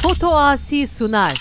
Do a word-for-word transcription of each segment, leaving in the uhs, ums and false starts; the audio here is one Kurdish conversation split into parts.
Foto Asi sunar.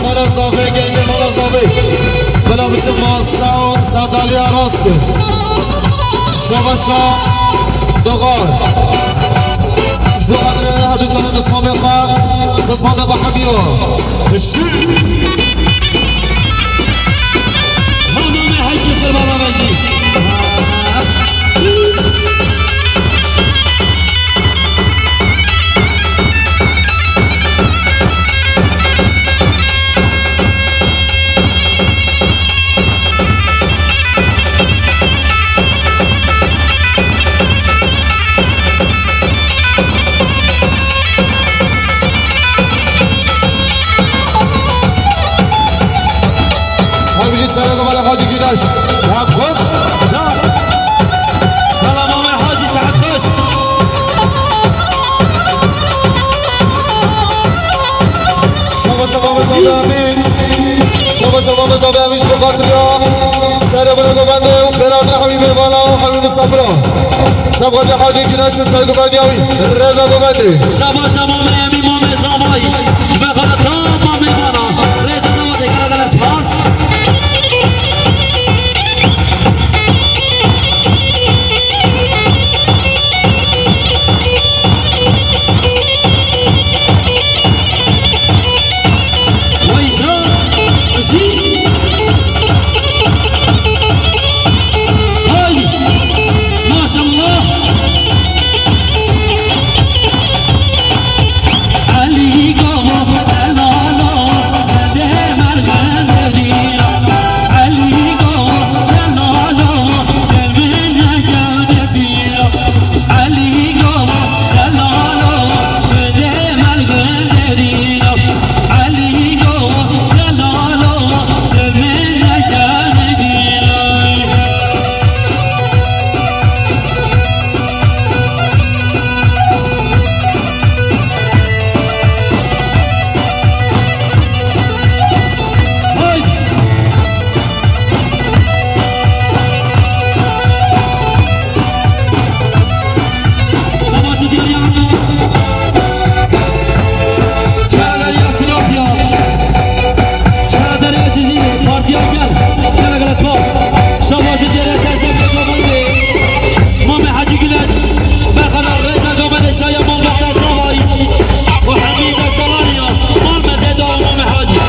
Mala Zavê, gencê Mala Zavê. Bila biçim ma sağ, sandalya rast kir. Şabaşa Dogar. Ji bo xatirê her du çanda pismamê xwe, pismamê xwe hemiyo. Şir. Hamamê Hecî Qurban Mehmedî. Her bijî serê Mala Hacî Güneş. Saet xweş. Salamame Hacî, saet xweş. Şaba, şaba, şaba, Emîn. Şaba, şaba, şaba, Emîn, şaba, Xatirya. Serê Mala Govendê û xêra hemî mêvana û hemî misafira. Şaba, Hacî Güneş û Serê Govendê. Rêza Govendê. Şaba, şaba, Emîn, Mamê Zavayî. Ji ber xwe re tamam mêvana. Rêza Govendê, gelek, gelek spas. Vay can, Zî. Hay, maşallah. Şabaşê dêrê serçavê Govendê, Mamê Hecî Güneş, berxwedana rêza Govendê şaya malbata Zavayî û hemî deştalanî ya mal mezêda û Mamê Hecî.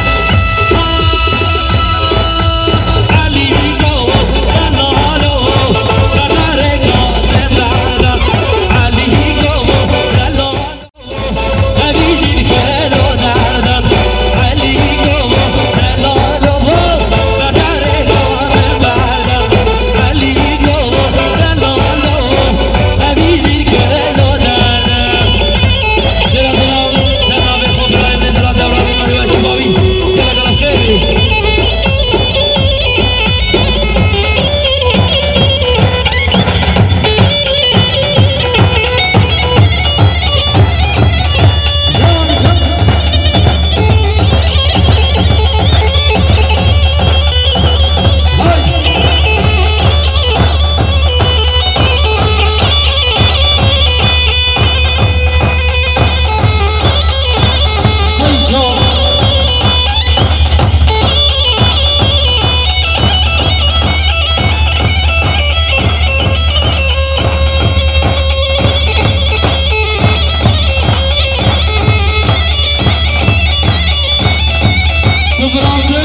Sıfır altı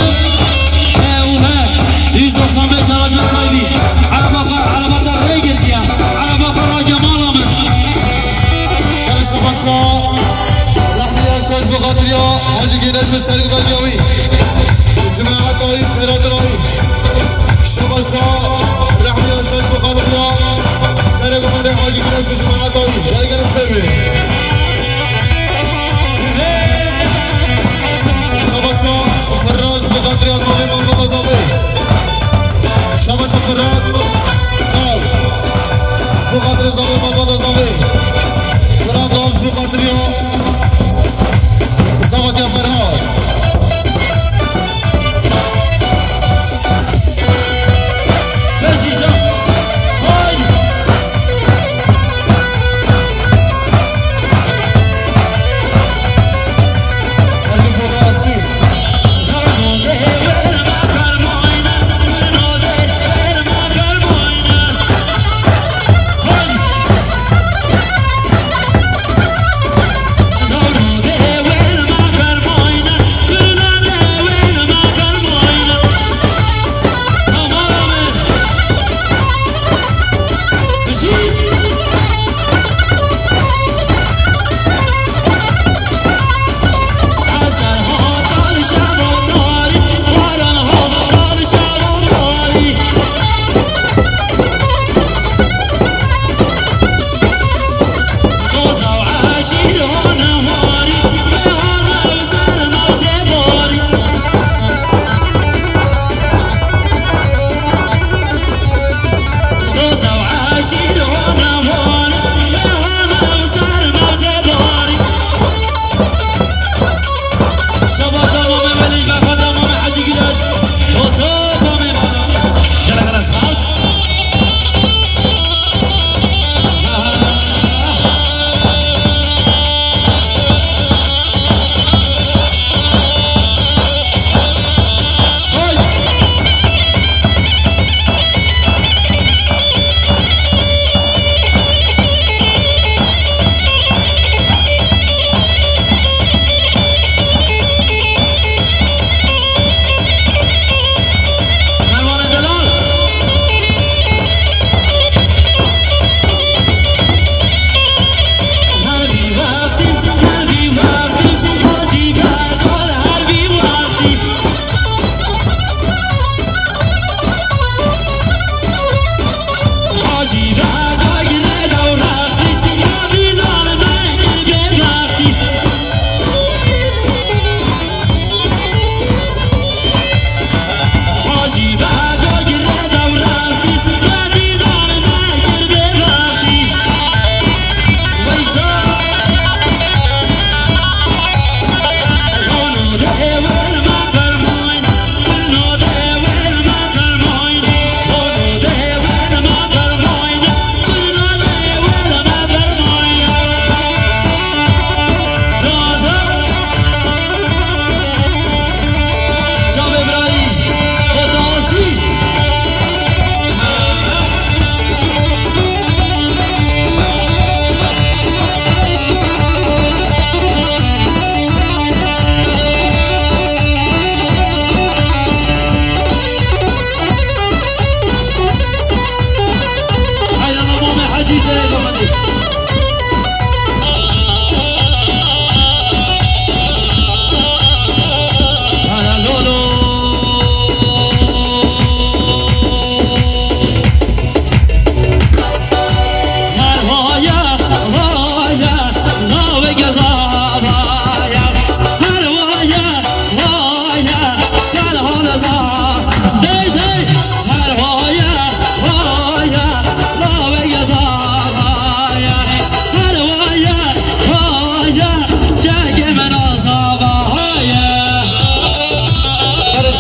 T U H yüz doksan beş aracın sahibi. Araba, araba da rey girdi ya. Araba, araba, mala min. Her şabaşa, rehmiya şaş bu xatir ya, Hacı Güneş ve Sergi Belgevi. Cemaat ayı, Ferhat ayı. Şabaşa, rehmiya şaş bu xatir ya. Sergi Belgevi, Hacı Güneş ve cemaat ayı. Gel, gel, tabii. Şabaşa Firas, bi xatirê Zavê, malbata Zavê. Şabaşa Firas. Sağ ol. Bi xatirê Zavê, malbata Zavê. Firas, bi xatirê Zavatiya Firas. Beşî can. Haydi.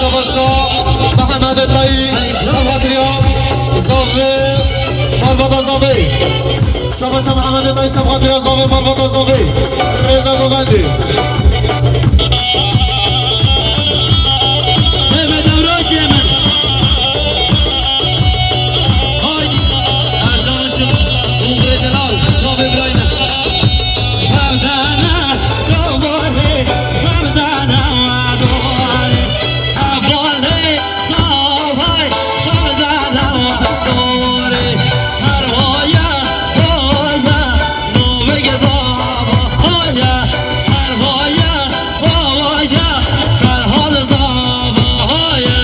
Şabaşa Mehemedê Tayî, Sefqatiriya Zavê, malbata Zavê. Şabaşa Mehemedê Tayî, Sefqatiriya Zavê, malbata Zavê. Rêza Govendê. Deme dewrokê min. Haydi. Ercan Işık, Umre Delal, Çavê Birayne. Hevdana, Doborê, hevdana, Doborê. Hevalê, zavay, hevdana, Doborê. Her hoya, hoya, novege zava, hoya. Her hoya, hoya, Ferhad zava, hoya.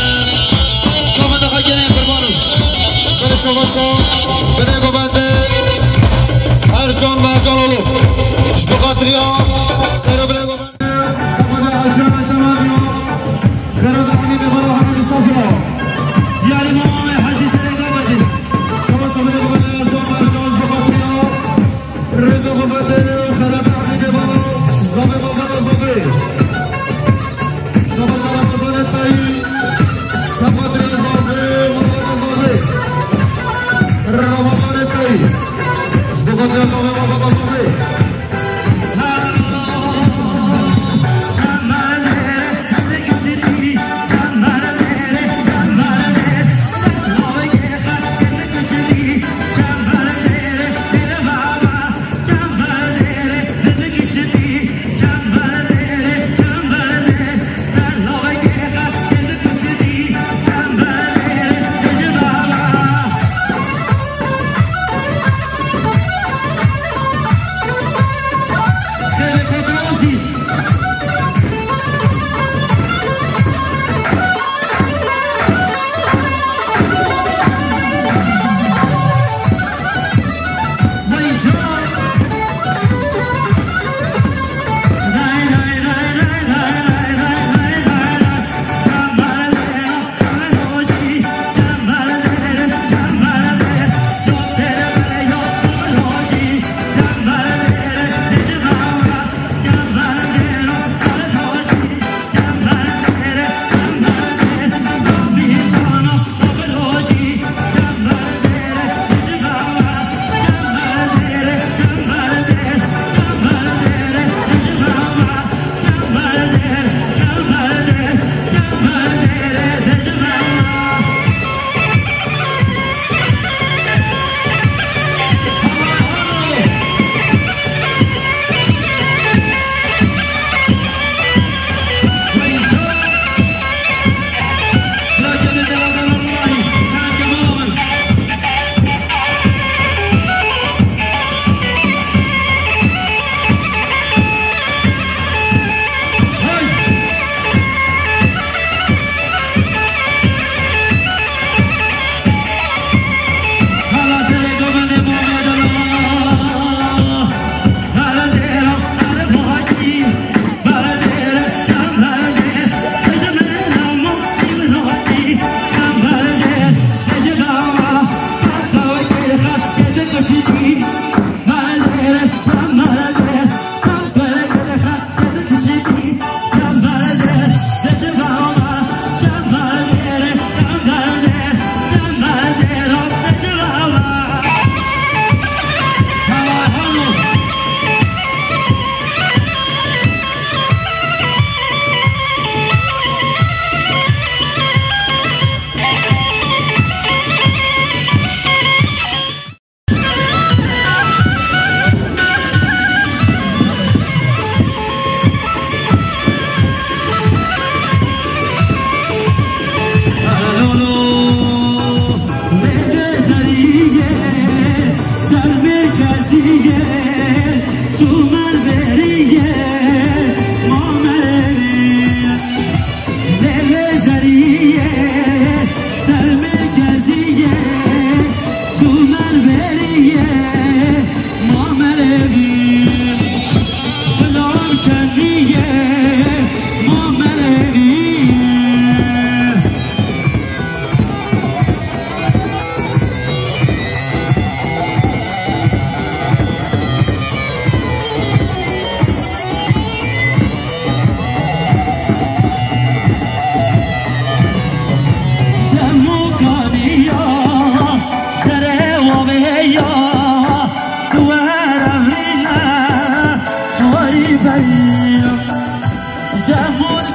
Komada xwe gelên qurban. Belê şabaşa, belê govendê. Ercan Mercanoğlu. Ji bo xatiriya ser û belê govendê. Sabahda aşağı aşağı diyor. Xerat Ahmet Efara Hamid Sofya. Diğer imam Hacı Seyda Bacı. Sabah sabah govendê Ercan Mercan ji bo xatiriya. Rêza govendê Xerat Ahmet Efara. Zavê Bavara Zavê. Şabaşa Ramazanê Tayî, Sefqatiriya Zavê, Malbata Zavê. Ramazanê Tayî. Ji bo xatiriya Zavê, Malbata Zavê.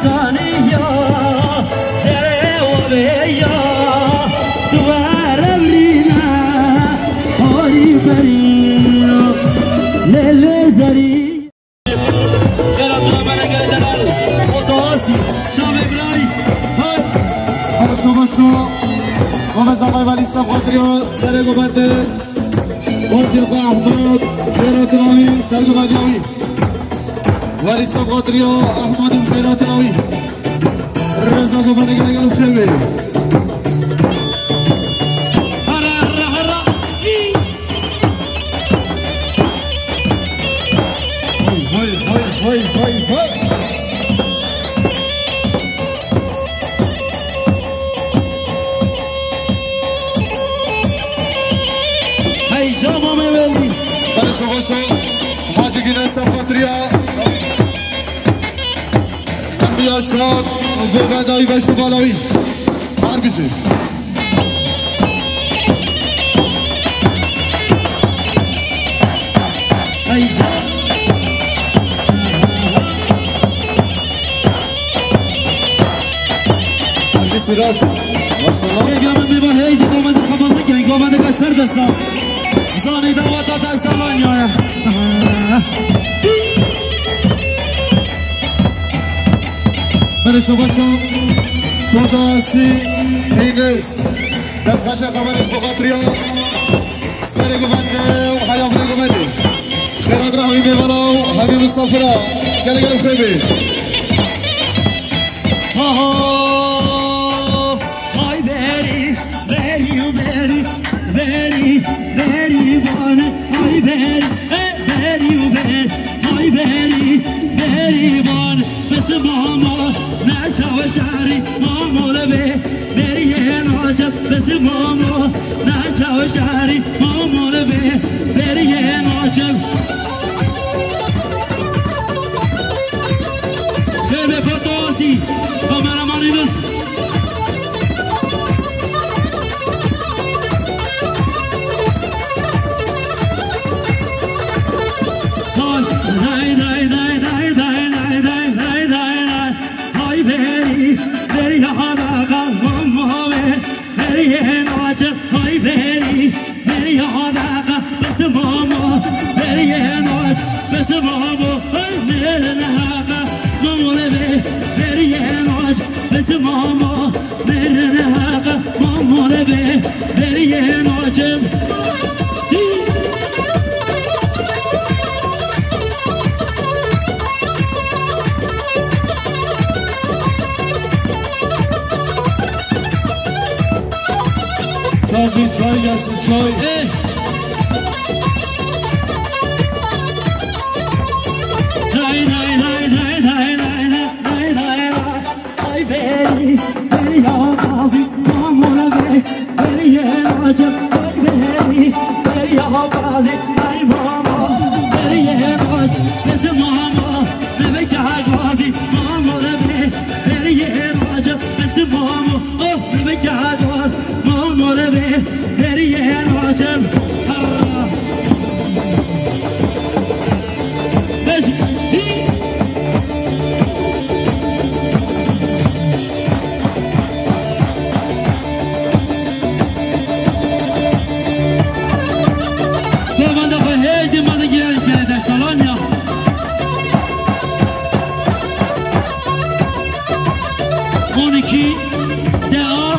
Taniya, cere wabê ya, tu verevrîne, harî berî, lê lê zerî. Gel Abdullah Bana, gel Delal, Otosi, Şam Ebray, hay. Başo başo, Gomez Amay Vali Safadriyo, Sere Gobete, Ozil Ahmed, Berat Ravi, Sergo Badiyavi. Wali Safadriya, Ahmedin Xeyrat Rawi. Reza Gobane gele gele xêmê. Hara, hara, hara. Vay, vay, vay, vay, vay, vay. Hey, cama me welî. Barış Ovaşo, Hacı Güneş Safadriya. Enbiya Şad, Gurbe Dayî Beşli Balawi. Her bizi. Hey, Şad. Herkes biraz. Maşallah. Gel, gel, ben bir bak, hey, de, ben de kafası gel, ben de kaç serdestan. Zani dawa ta ta salan ya. Bere şobaşo. Podasi. Heynes. Dest başa kamerş bu katriya. Sere güvenli. Hayal bile güvenli. Xêra dira hemî mêvana û hemî misafira. Gele gele xêmê. Ha ha. Hay berî, berî û berî, berî, berî van. Hay berî, e, berî û berî, hay berî, berî van. Bisim mamo, ne çawe şarî, mamo le be. Beriyê nacib, bizi mamo, naçaw şarî, mamo li bê, beriyê nacib. Bebe Fatosî, kameramanımız. Hay, day, day, day. Hay berî, berî hadaqa mamo ve, berî naçe. Hay berî, berî hadaqa bes mamo, berî naç bes mamo. Hay merin haqa mamo le be, berî naç bes mamo, merin haqa mamo le be, berî naçe. Tazi çay gelsin, çay. Eh. Lay, lay, lay. Ay, berî, berî ya tazi, mamo le be. Beriyê nacib, ay berî, berî ya tazi, ay mamo. Beriyê nacib, bizi mamo. Bebe kehek vazi, mamo le be. Beriyê nacib, bizi mamo. Oh, bebe kehek vazi, mamo le be. Beriyê nacib. Harra. Beş. Hi. Bavanda xwe hêj dê ma de girê kere deştalan ya. On iki D A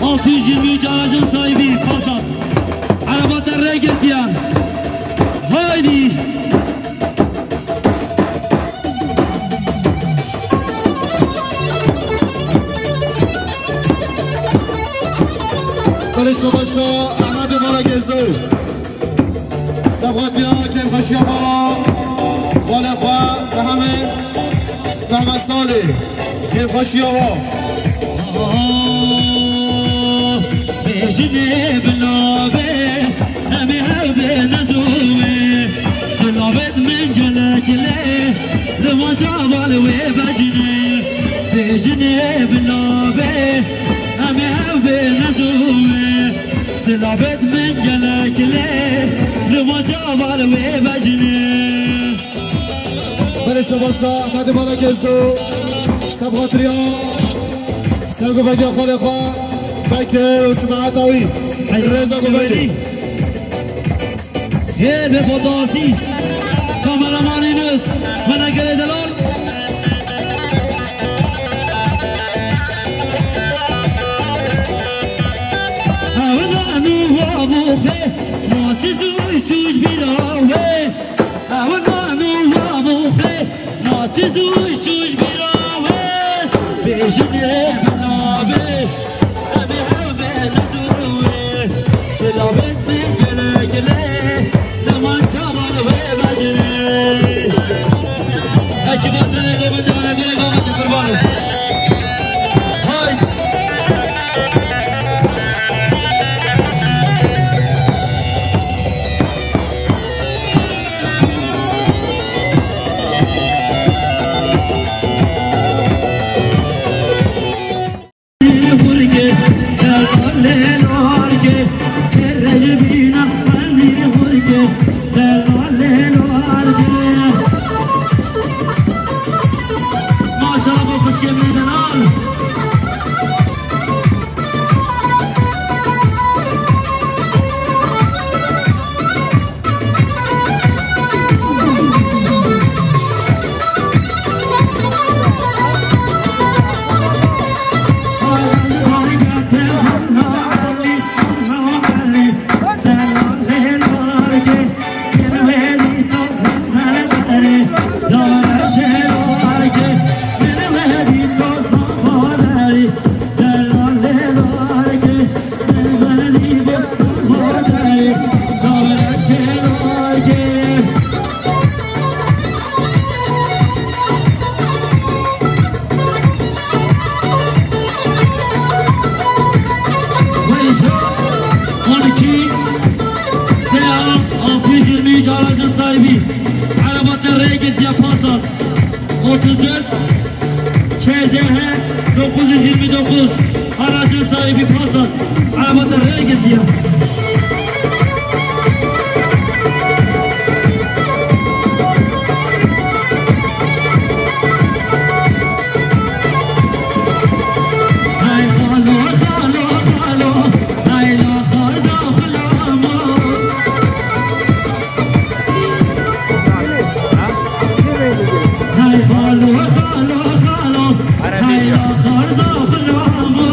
altı yüz yirmi üç aracın sahibi Kasap. Araba te rê girtiyan. Haydi. Barış Savaş'a, Ahmet Bala Gezo. Sabatya, kêfxweşiya bala. Bala xwe, Mehmet, Mehmet Salih. Kêfxweşiya wa. Bêjinê bila be, em ê hev bên ez û wê. Silavêt min gelek lê, li van çavan wê bejinê. Bêjinê bila be, em ê hev bên ez û wê. Silavêt min gelek lê, li van çavan wê bejinê. Bere şebaşa, hadi bana gezo. Sebxatiriya, sergovegiya xwedê xwe, Bekir û cemaeta wî. Rêza govendî. Yê bê fotosî, kameramanê nûs, Menegelê Delal. Ew nanu wa bo xê, ma çi zû çû ji bîra wê. Ew nanu wa bo xê, ma çi zû çû ji bîra wê. Bêjinê bi navê, em ê hev bê nizû wê. Silavên me gele gele, dema çavan wê vejinê. Ekîba serê lê bende bana, bêrê gava de qurban. Hay! Maşallah, bu xişkê min de nal. On iki, altı yüz yirmi üç aracın sahibi. Arabada rê girtiye Passat. Otuz dört K Z H dokuz yüz yirmi dokuz aracın sahibi Passat. Arabada rê girtiye. Hay xalo, xalo, xalo, hay la xarza xulamo. Hay xalo, xalo, xalo, hay la xarza xulamo.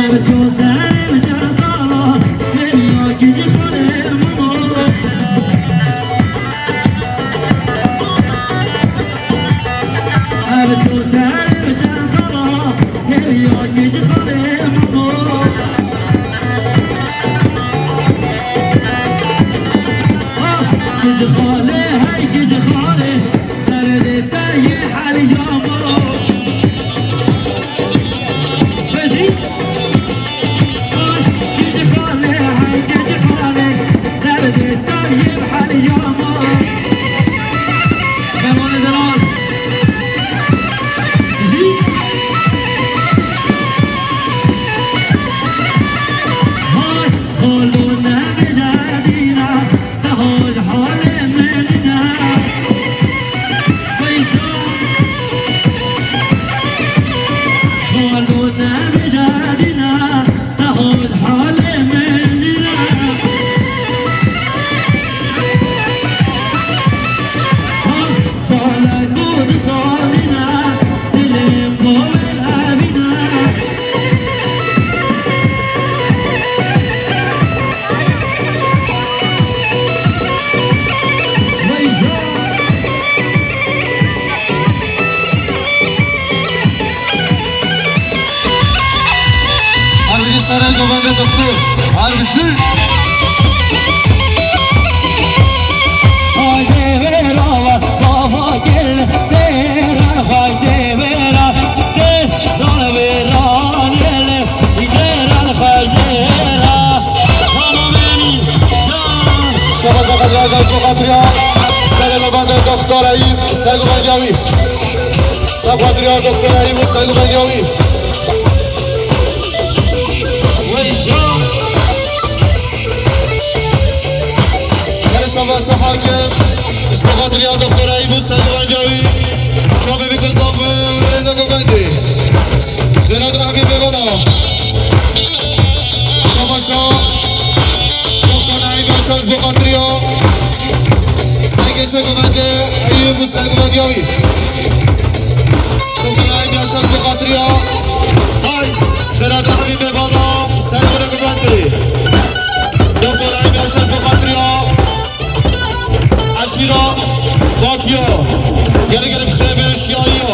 Ev ço serê çar sala, ev ya kî xalê mamo. Ev ço serê çar sala, ev ya kî xalê mamo. Ah, kî xalê, hey kî xalê, derdê te yê her ya mamo. Bejî. Ay, gece xale, hay gece xale, derdê te yê her ya mamo. Memane delal. Jî. Hay, xalo nebêje dîna, te hol halê min nîne. Veyca. Xalo nebêje dîna, te hol halê min nîne. Salek û du sal nîne, dilê xwe wê evîne. Her bijî serê govendê doktor. Her bijî. Haydi vera, baba gel, deran xweş de vera, de, dan vera, nele, deran xweş de vera. Tamam, Emîn can. Şebaza Xedra Gaz bu Xedra. Serê govendê doktor Eyüp, serê govendê wî. Serê govendê doktor Eyüp, serê govendê wî. Weyşo. Yarışa başa hakim. Xatirîya doktor Eyûb û sergivendîya wî. Çavê bike zaf, rêze govendê. Xêrat rahmî bêvana. Şabaşa doktor Eyûb Yaşar ji bo xatirîya sergêşe govendê Eyûb û sergivendîya wî. Doktor Eyûb Yaşar ji bo xatirîya. Hay, xêrat rahmî bêvana, sergivendê. Doktor Eyûb Yaşar ji bo xatirîya. Eşîra Batiya. Gelek gelek xêbe şiyariya.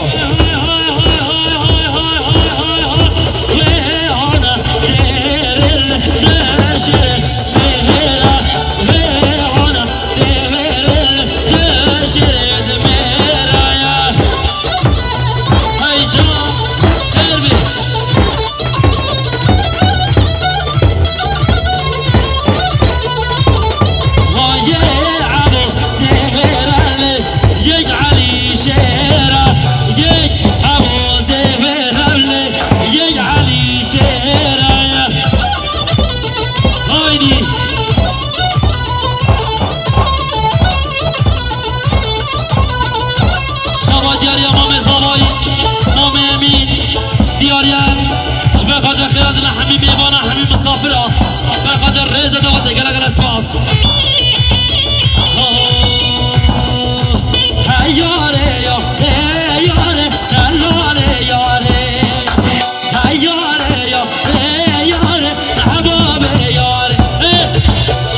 Şaba diyariya Mamê Zavayî, Mamê Emîn, diyariye. Ji ber xatir xêrat dina hemî mêvana, hemî misafira. Ji ber xatir rêze dawetê, gelek gelek spas. Hey yare ya, hey yare, hey yare, yare. Hey yare ya, hey yare, mehbubê yare. Hey!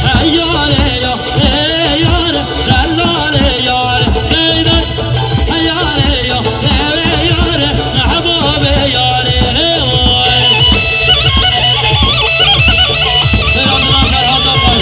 Hey yare ya, hey yare, dellalê yare. Hey, hey. Hey yare ya, hey yare, mehbubê yare. Hey, oy. Ferhat'la Ferhat Akay.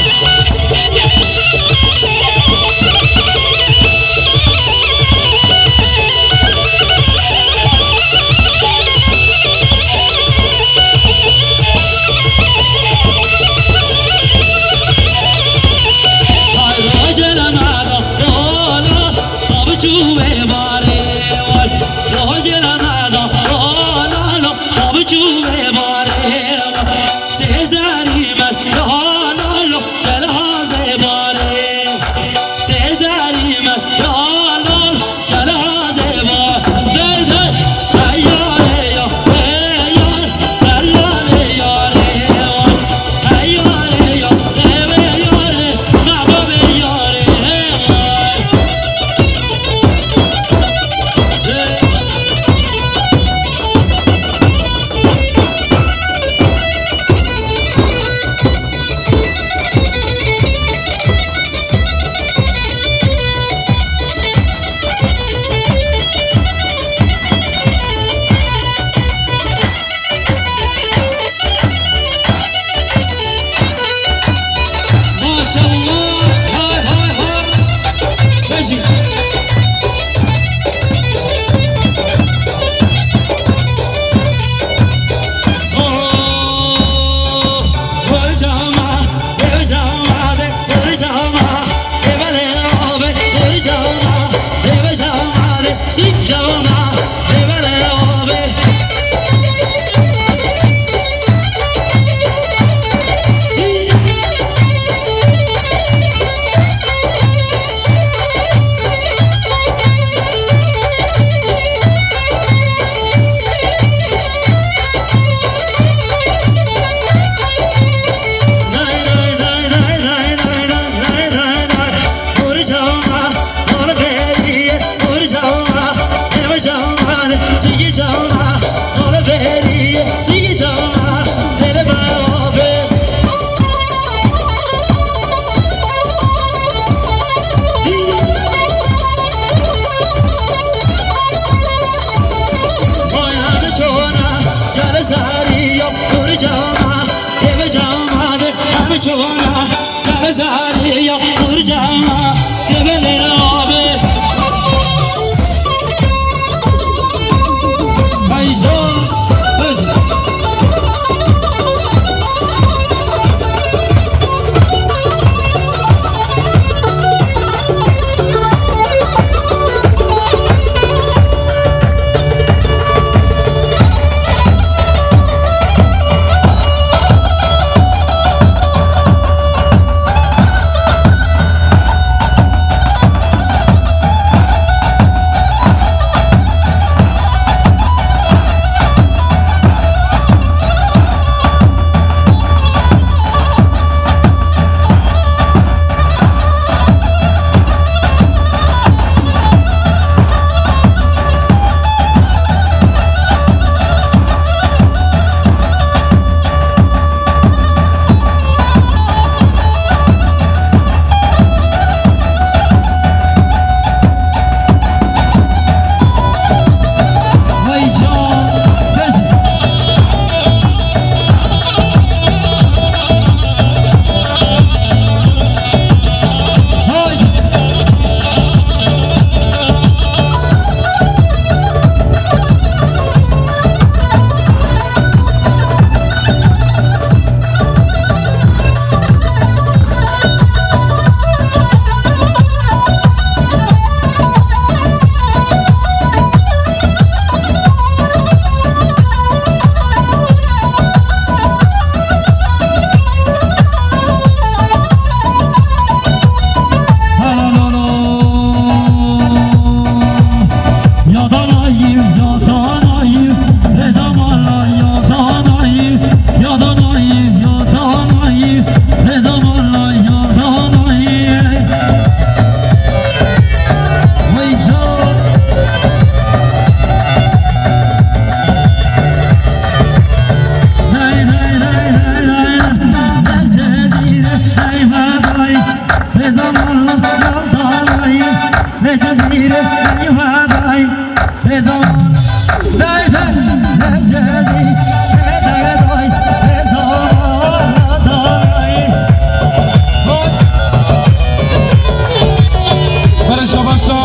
Berê şabaşa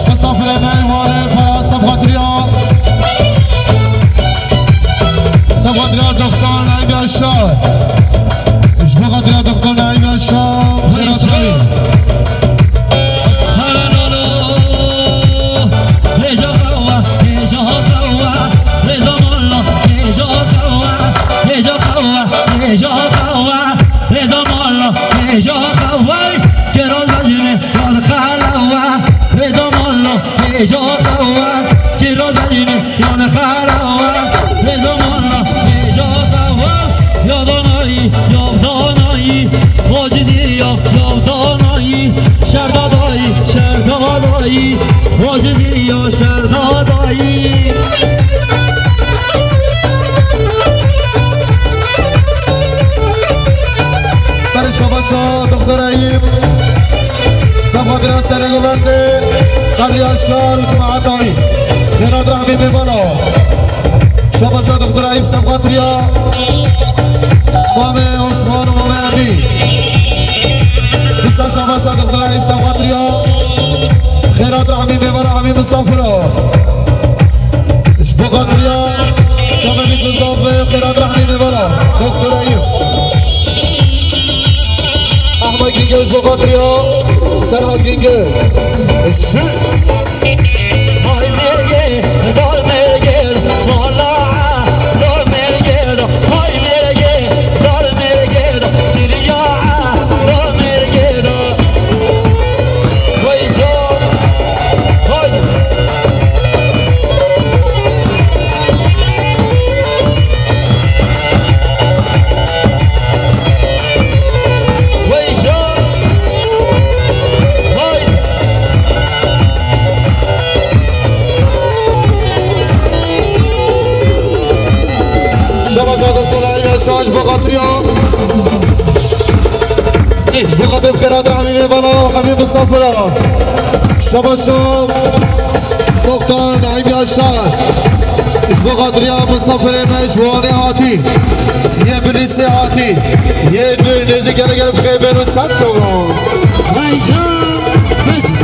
misafirê me, warê xwe, Sefqatiriya. Sefqatiriya Doktor Naim Yaşar. Ji bo xatira Doktor Naim Yaşar, xêra dayî. Berê şabaşa Doktor Eyüp. Sefqatiriya Serê Govendê, Qedriya Şar û cemaeta wî. Xêrat rehmî mêvana. Şabaşa Doktor Eyüp Sefqatiriya. Mamê Osman û Mamê Emî. Dîsa şabaşa Doktor Eyüp Sefqatiriya. Xêrat rehmî mêvana, hemî misafira. Ji bo xatiriya çavê vî guzavê, xêrat rehmî mêvana Doktor Eyüp. Ahmet Gingöz ji bo xatiriya Serhat Gingöz. Ji Şabaşa Doktor Naim Yaşar ji bo xatiriya. Ji bo xatir xêrat rehmî mêvana, hemî misafira. Şabaşa Doktor Naim Yaşar. Ji bo xatiriya misafirê me ji Wanê hatî. Yê Bilîsê hatî. Yê nêzî gele gele bixê bêro ser çewran. Vay can, vay can.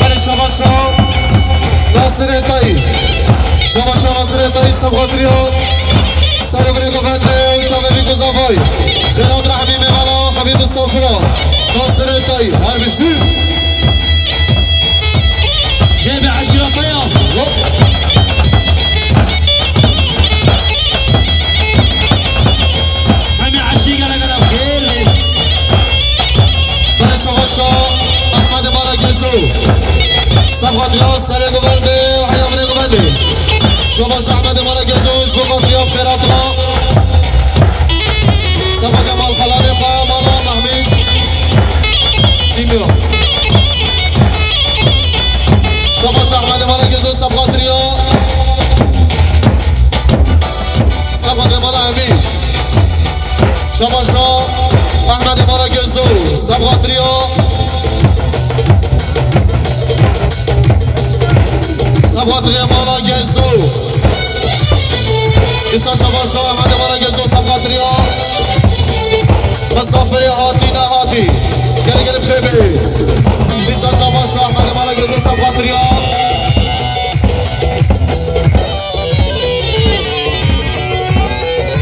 Berê şabaşa Nasirê Tayî. Şabaşa Nasirê Tayî, Sefqatiriya. Serê birê govendê û çavê vî guzavay. Xêrat rehmî mêvana, hemî misafira. Nasirê Tayî, her bijî. Yê be eşîreta ya. Hop. Hemî eşî gele gele xêr. Berê şabaşa Ehmedê Mala Gezo. Sefqatiriya Serê Govendê, heya birê govendê. Şabaşa Ehmedê Mala Gezo, ji bo xatiriya xêratira. Sefqatiriya mal xelanê xwe, mala Mehmîd. Dîmiya. Şabaşa Ehmedê Mala Gezo, sefqatiriya. Sefqatiriya mala Emîn. Şabaşa Ehmedê Mala Gezo, sefqatiriya. Xatirê mala Gezo. Dîsa şabaşa Ehmedê mala Gezo, saf xatiriya. Misafirê hatî nehatî. Gelê gelê xêbê. Dîsa şabaşa Ehmedê mala Gezo, saf xatiriya.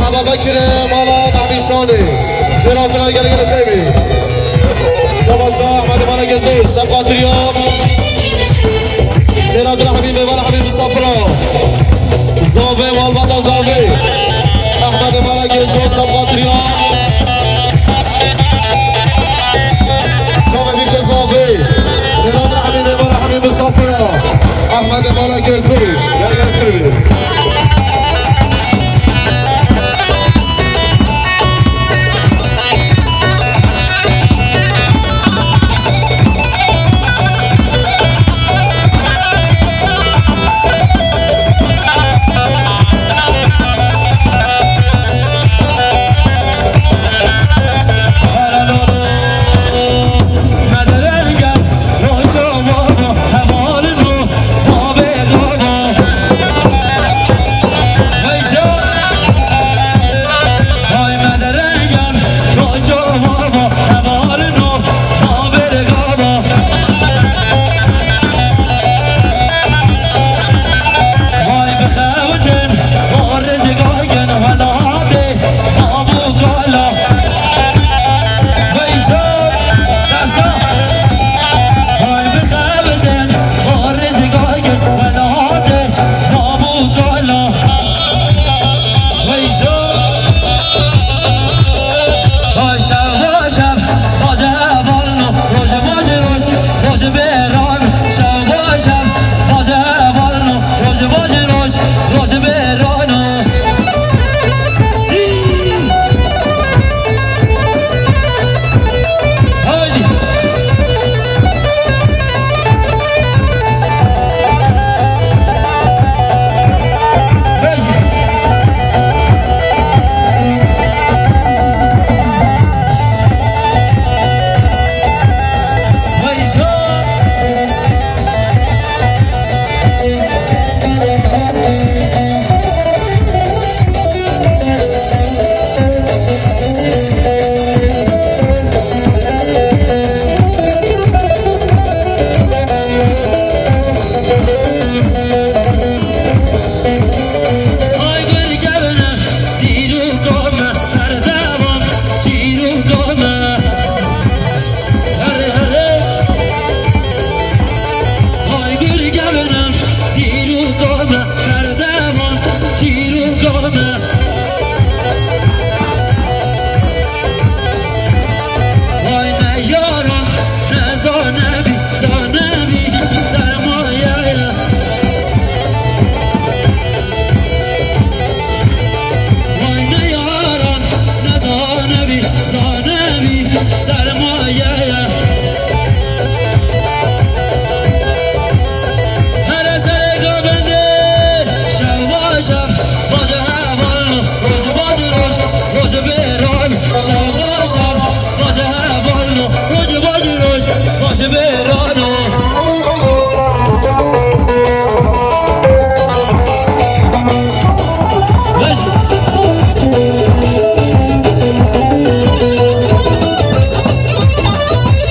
Aba Bekirê mala Mehmîşanê. Xêr hatina gelê gelê xêbê. Şabaşa Ehmedê mala Gezo, saf xatiriya. Xêr hatina Hemî, mêvana Hemî misafira. Zavê, malbata Zavê. Ehmedê mala Gezo, saf xatiriya. Çavê bîke Zavê. Xêr hatina Hemî, mêvana Hemî misafira. Ehmedê mala Gezo. Gel, gel, gel.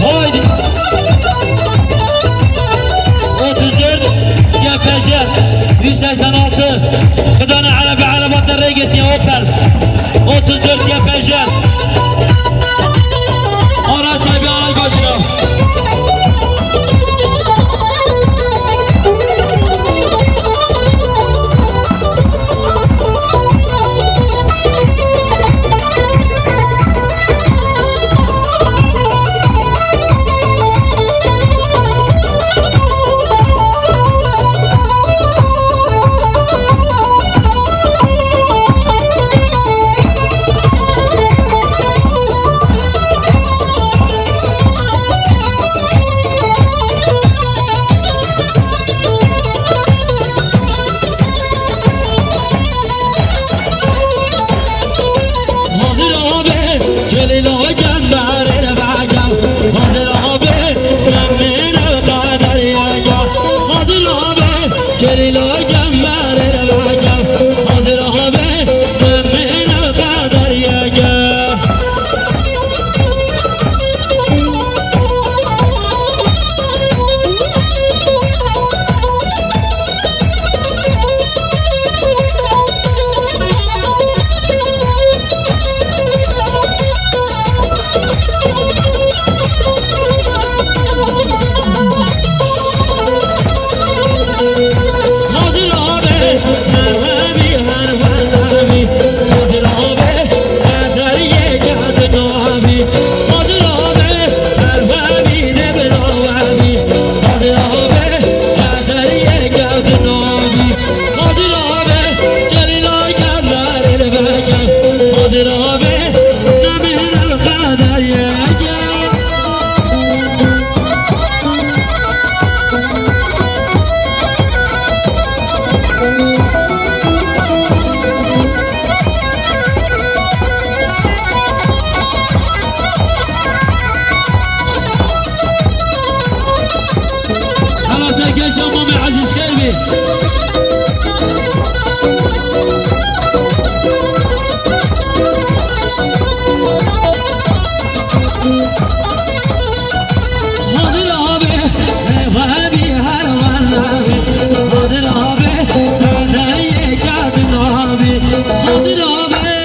Haydi. Otuz dört G P J, yüz seksen altı. Xidana erebe, ereba te rê girtiye Opel. Otuz dört G P J. Ara sahibi, ara başına. Hela serkêşa Mamê Ezîz xêr bî. Hazir abi, hevabî her wan nabî. Hazir abi, herdeyê kadin abî. Hazir abi,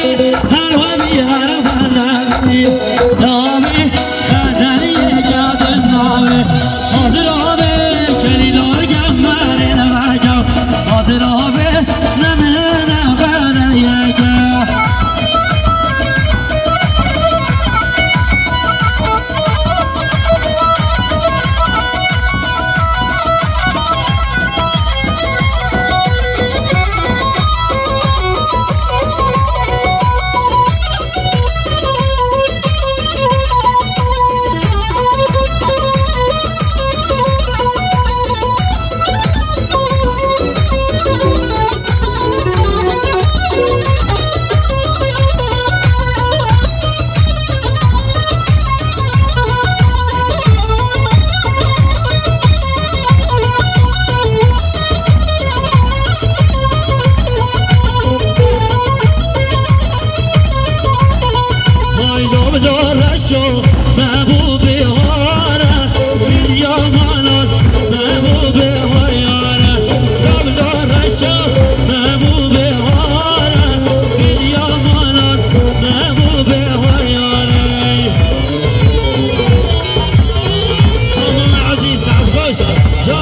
her wabî her wan nabî. Nabî, herdeyê kadin nabî. Hazir abi, kelîlo gemerê nabî. Hazir abi, nemine qedeyeke. Vay, lom lo reşo, me bû bihare, dinya manan, me bû bihayare. Lom lo reşo, me bû bihare, dinya manan, me bû bihayare. Aman Ezîz, sağ ol, hoş. Ya.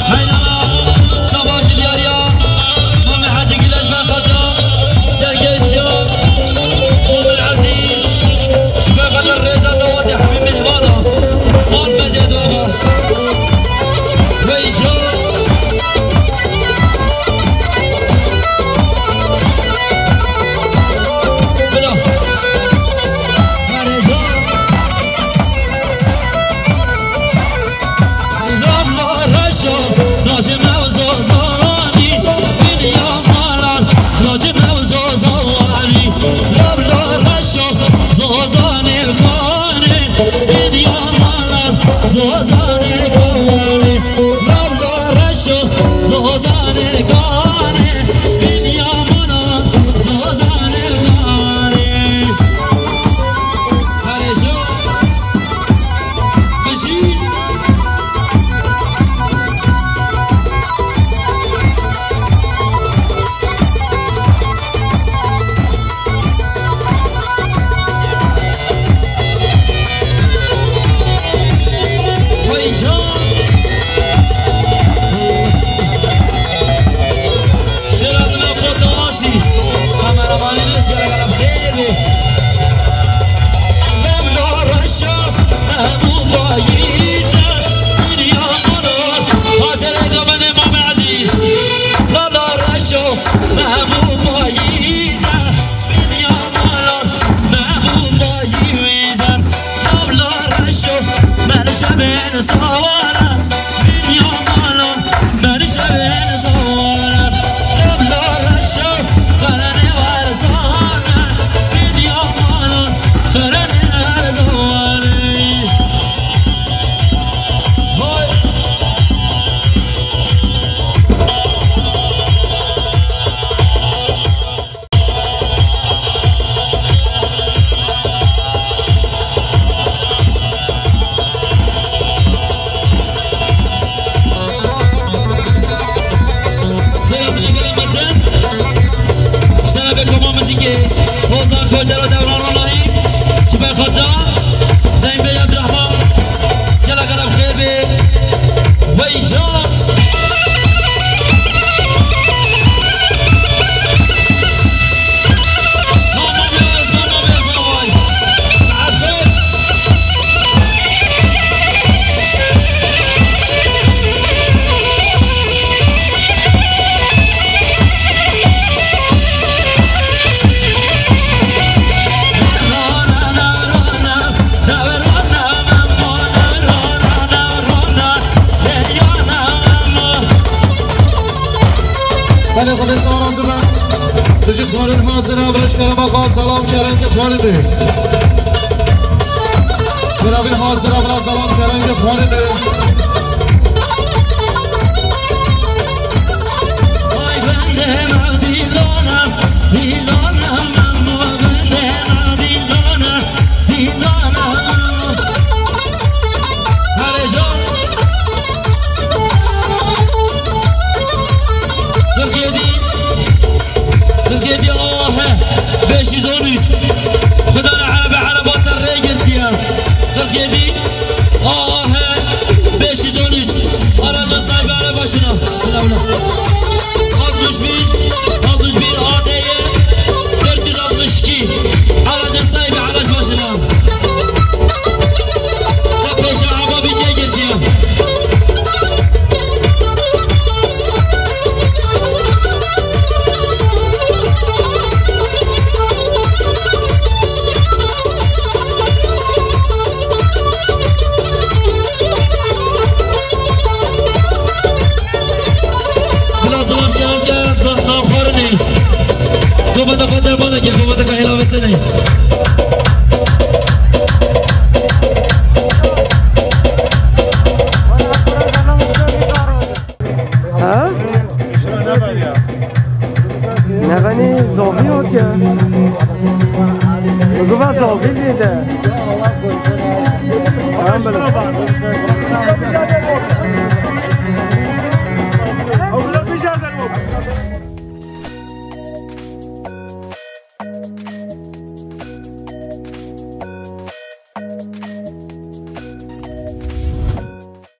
Heylala, şabajî diyariya Mamê Hecî Gilej, berxata serkêşiya Mamê Ezîz, ji berxata rêza dawetê hemî mêhvana, mal bezê dava. Wey can. Bila. Loma reşo, lacim ew zozanî, dinya malan, lacim ew zozanî. Lom lo reşo, zozanê kanê, dinya malan, zozanê kanê. Lom lo reşo, zozanê kanê, dinya malan, zozanê kanê. Hare jo. Bijî. Wey can. Şêra dina Xotawasî. Kameramanê Lez gelek gelek xêr bê. Lom lo reşo, hemû payîze, dinya mano. Hazirê gabanê Mamê Ezîz. Lom lo reşo, hemû payîze, dinya mano. Hemû payîze, lom lo reşo, men şevên saware, dinya mano. Berşevên zor, lom lo reşo, qerenê werzane, dinya mano, qerenê werzane. Hoy. Hazir e, birêz kerema xwe, selam kerem ke xwarê de. Birêz hazir e, birêz selam kerem ke xwarê de. Herêja. Qirxêdî. Qirxêdî A A H beş yüz on üç. Xwedana Erebe, Ereba te rê girtiye. Qirxêdî A A H beş yüz on üç. Araca sahibi Ereba şuna. Şuna, şuna. Altmış bir, altmış bir A D Y, dört yüz altmış iki. Araca sahibi Ereba şuna. Te pêşa ava bîtiye girtiye. Bila zilam ke em ke navxwarinê. Kovata xwe derbana ke, kovata xwe hêlavitine. Ha? Nevenî zavî hatiye. Guva zavî lê de. Tamam, bile.